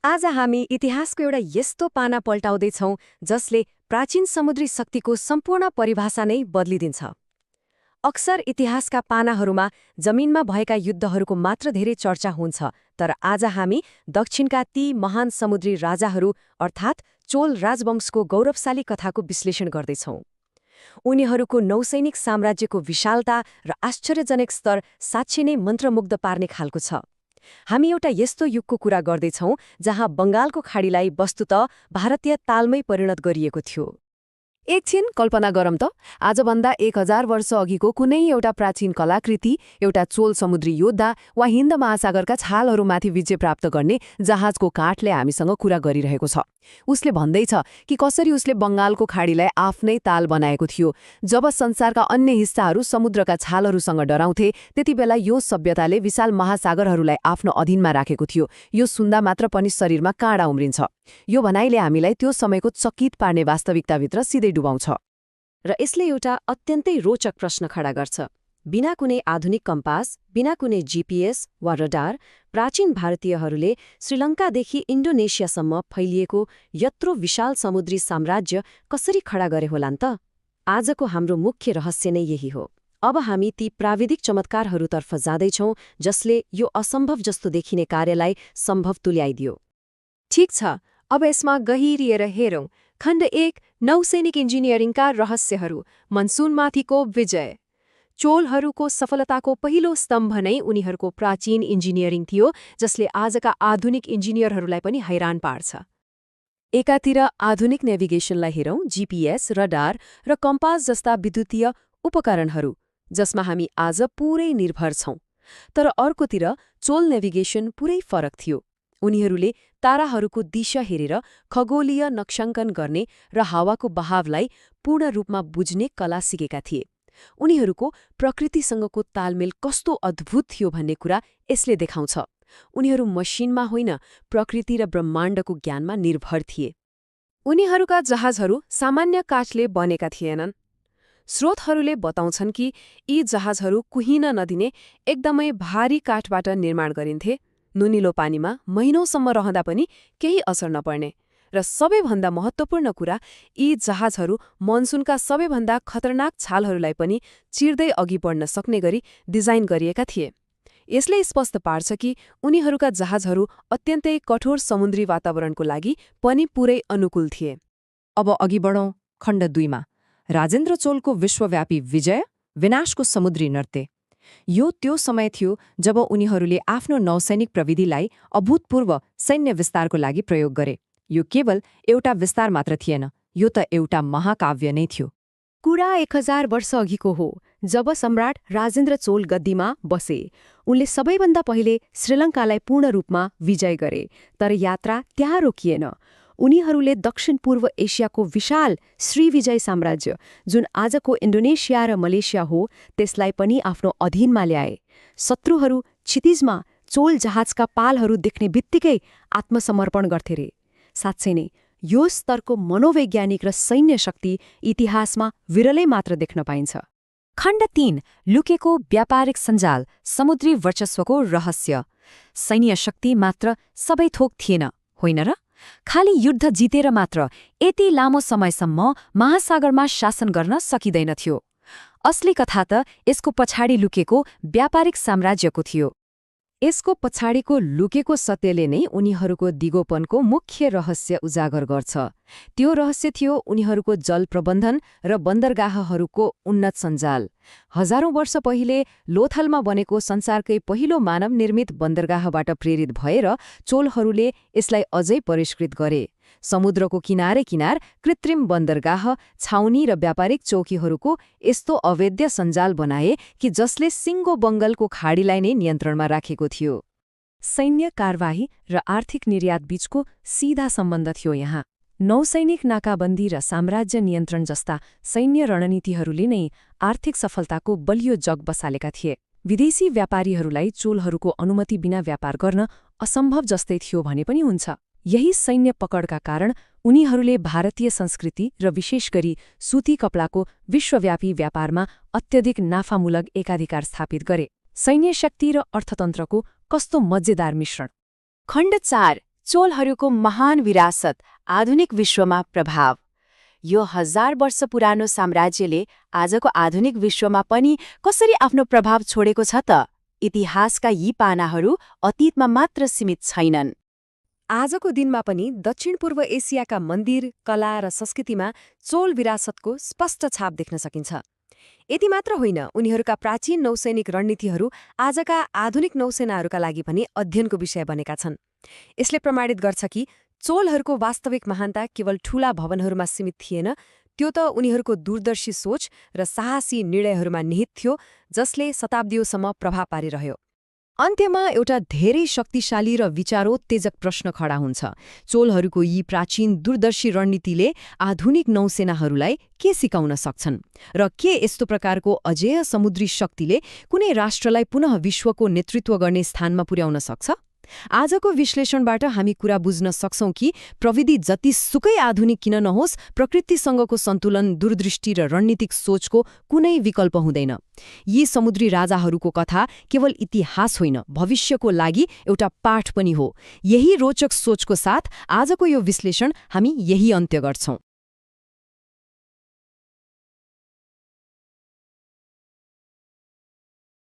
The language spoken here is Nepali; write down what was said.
आज हामी इतिहासको एउटा यस्तो पाना पल्टाउँदैछौँ जसले प्राचीन समुद्री शक्तिको सम्पूर्ण परिभाषा नै बदलिदिन्छ। अक्सर इतिहासका पानाहरूमा जमिनमा भएका युद्धहरूको मात्र धेरै चर्चा हुन्छ, तर आज हामी दक्षिणका ती महान समुद्री राजाहरू अर्थात् चोल राजवंशको गौरवशाली कथाको विश्लेषण गर्दैछौँ। उनीहरूको नौसैनिक साम्राज्यको विशालता र आश्चर्यजनक स्तर साँच्चै नै मन्त्रमुग्ध पार्ने खालको छ। हामी एउटा यस्तो युगको कुरा गर्दैछौँ जहाँ बङ्गालको खाडीलाई वस्तुतः भारतीय तालमै परिणत गरिएको थियो। एकछिन कल्पना गरौँ त, आजभन्दा 1000 वर्ष अघिको कुनै एउटा प्राचीन कलाकृति, एउटा चोल समुद्री योद्धा वा हिन्द महासागरका छालहरूमाथि विजय प्राप्त गर्ने जहाजको काठले हामीसँग कुरा गरिरहेको छ। उसले भन्दैछ कि कसरी उसले बङ्गालको खाडीलाई आफ्नै ताल बनाएको थियो। जब संसारका अन्य हिस्साहरू समुद्रका छालहरूसँग डराउँथे, त्यति बेला यो सभ्यताले विशाल महासागरहरूलाई आफ्नो अधीनमा राखेको थियो। यो सुन्दा मात्र पनि शरीरमा काँडा उम्रिन्छ। यो भनाइले हामीलाई त्यो समयको चकित पार्ने वास्तविकताभित्र सिधै डुबाउँछ। र यसले एउटा अत्यन्तै रोचक प्रश्न खडा गर्छ। बिना कुनै आधुनिक कम्पास, बिना कुनै जीपीएस वा रडार, प्राचीन भारतीयहरूले श्रीलङ्कादेखि इन्डोनेसियासम्म फैलिएको यत्रो विशाल समुद्री साम्राज्य कसरी खडा गरे होलान् त? आजको हाम्रो मुख्य रहस्य नै यही हो। अब हामी ती प्राविधिक चमत्कारहरूतर्फ जाँदैछौँ जसले यो असम्भव जस्तो देखिने कार्यलाई सम्भव तुल्याइदियो। ठिक छ, अब यसमा गहिरिएर हेरौँ। खण्ड 1, नौसैनिक इन्जिनियरिङका रहस्यहरू, मनसुनमाथिको विजय। चोलहरूको सफलताको पहिलो स्तम्भ नै उनीहरूको प्राचीन इन्जिनियरिङ थियो, जसले आजका आधुनिक इन्जिनियरहरूलाई पनि हैरान पार्छ। एकातिर आधुनिक नेभिगेसनलाई हेरौँ, जीपीएस, रडार र कम्पास जस्ता विद्युतीय उपकरणहरू, जसमा हामी आज पुरै निर्भर छौँ। तर अर्कोतिर चोल नेभिगेसन पुरै फरक थियो। उनीहरूले ताराहरूको दिशा हेरेर खगोलीय नक्शाङ्कन गर्ने र हावाको बहावलाई पूर्ण रूपमा बुझ्ने कला सिकेका थिए। उनीहरूको प्रकृतिसँगको तालमेल कस्तो अद्भुत थियो भन्ने कुरा यसले देखाउँछ। उनीहरू मसिनमा होइन, प्रकृति र ब्रह्माण्डको ज्ञानमा निर्भर थिए। उनीहरूका जहाजहरू सामान्य काठले बनेका थिएनन्। स्रोतहरूले बताउँछन् कि यी जहाजहरू कुहिन नदिने एकदमै भारी काठबाट निर्माण गरिन्थे। नुनिलो पानीमा महिनौसम्म रहँदा पनि केही असर नपर्ने। र सबैभन्दा महत्त्वपूर्ण कुरा, यी जहाजहरू मनसुनका सबैभन्दा खतरनाक छालहरूलाई पनि चिर्दै अघि बढ्न सक्ने गरी डिजाइन गरिएका थिए। यसले स्पष्ट पार्छ कि उनीहरूका जहाजहरू अत्यन्तै कठोर समुद्री वातावरणको लागि पनि पुरै अनुकूल थिए। अब अघि बढौँ खण्ड 2 मा, राजेन्द्र चोलको विश्वव्यापी विजय, विनाशको समुद्री नृत्य। यो त्यो समय थियो जब उनीहरूले आफ्नो नौसैनिक प्रविधिलाई अभूतपूर्व सैन्य विस्तारको लागि प्रयोग गरे। यो केवल एउटा विस्तार मात्र थिएन, यो त एउटा महाकाव्य नै थियो। कुरा 1000 वर्ष अघिको हो, जब सम्राट राजेन्द्र चोल गद्दीमा बसे। उनले सबैभन्दा पहिले श्रीलङ्कालाई पूर्ण रूपमा विजय गरे, तर यात्रा त्यहाँ रोकिएन। उनीहरूले दक्षिण पूर्व एसियाको विशाल श्रीविजय साम्राज्य, जुन आजको इन्डोनेसिया र मलेसिया हो, त्यसलाई पनि आफ्नो अधीनमा ल्याए। शत्रुहरू क्षितिजमा चोल जहाजका पालहरू देख्ने बित्तिकै आत्मसमर्पण गर्थे रे। साँच्चै नै यो स्तरको मनोवैज्ञानिक र सैन्य शक्ति इतिहासमा विरलै मात्र देख्न पाइन्छ। खण्ड 3, लुकेको व्यापारिक सञ्जाल, समुद्री वर्चस्वको रहस्य। सैन्य शक्ति मात्र सबै थोक थिएन, होइन र? खाली युद्ध जितेर मात्र यति लामो समयसम्म महासागरमा शासन गर्न सकिँदैनथ्यो। असली कथा त यसको पछाडि लुकेको व्यापारिक साम्राज्यको थियो। यसको पछाडिको लुकेको सत्यले नै उनीहरूको दिगोपनको मुख्य रहस्य उजागर गर्छ। त्यो रहस्य थियो उनीहरूको जल प्रबन्धन र बन्दरगाहहरूको उन्नत सञ्जाल। हजारौं वर्ष पहिले लोथलमा बनेको संसारकै पहिलो मानव निर्मित बन्दरगाहबाट प्रेरित भएर चोलहरूले यसलाई अझै परिष्कृत गरे। समुद्रको किनारे किनार कृत्रिम बन्दरगाह, छाउनी र व्यापारिक चौकीहरूको यस्तो अवैध सञ्जाल बनाए कि जसले सिङ्गो बङ्गालको खाडीलाई नै नियन्त्रणमा राखेको थियो। सैन्य कारवाही र आर्थिक निर्यात बीचको सीधा सम्बन्ध थियो यहाँ। नौसैनिक नाकाबन्दी र साम्राज्य नियन्त्रण जस्ता सैन्य रणनीतिहरूले नै आर्थिक सफलताको बलियो जग बसालेका थिए। विदेशी व्यापारीहरूलाई चोलहरूको अनुमति बिना व्यापार गर्न असम्भव जस्तै थियो भने पनि हुन्छ। यही सैन्य पकडका कारण उनीहरूले भारतीय संस्कृति र विशेष गरी सूती कपडाको विश्वव्यापी व्यापारमा अत्यधिक नाफामूलक एकाधिकार स्थापित गरे। सैन्य शक्ति र अर्थतन्त्रको कस्तो मजेदार मिश्रण। खण्ड 4, चोलहरूको महान विरासत, आधुनिक विश्वमा प्रभाव। यो 1000 वर्ष पुरानो साम्राज्यले आजको आधुनिक विश्वमा पनि कसरी आफ्नो प्रभाव छोडेको छ त? इतिहासका यी पानाहरू अतीतमा मात्र सीमित छैनन्। आजको दिनमा पनि दक्षिण पूर्व एसियाका मन्दिर, कला र संस्कृतिमा चोल विरासतको स्पष्ट छाप देख्न सकिन्छ। यति मात्र होइन, उनीहरूका प्राचीन नौसैनिक रणनीतिहरू आजका आधुनिक नौसेनाहरूका लागि पनि अध्ययनको विषय बनेका छन्। यसले प्रमाणित गर्छ कि चोलहरूको वास्तविक महानता केवल ठूला भवनहरूमा सीमित थिएन, त्यो त उनीहरूको दूरदर्शी सोच र साहसी निर्णयहरूमा निहित थियो, जसले शताब्दीयौंसम्म प्रभाव पारिरह्यो। अन्त्यमा एउटा धेरै शक्तिशाली र विचारोत्तेजक प्रश्न खडा हुन्छ। चोलहरूको यी प्राचीन दूरदर्शी रणनीतिले आधुनिक नौसेनाहरूलाई के सिकाउन सक्छन्? र के यस्तो प्रकारको अजेय समुद्री शक्तिले कुनै राष्ट्रलाई पुनः विश्वको नेतृत्व गर्ने स्थानमा पुर्याउन सक्छ? आजको विश्लेषणबाट हामी कुरा बुझ्न सक्छौं कि प्रविधि जतिसुकै आधुनिक किन नहोस्, प्रकृतिसँगको सन्तुलन, दूरदृष्टि र रणनीतिक सोचको कुनै विकल्प हुँदैन। यी समुद्री राजाहरूको कथा केवल इतिहास होइन, भविष्यको लागि एउटा पाठ पनि हो। यही रोचक सोचको साथ आजको यो विश्लेषण हामी यही अन्त्य गर्छौं।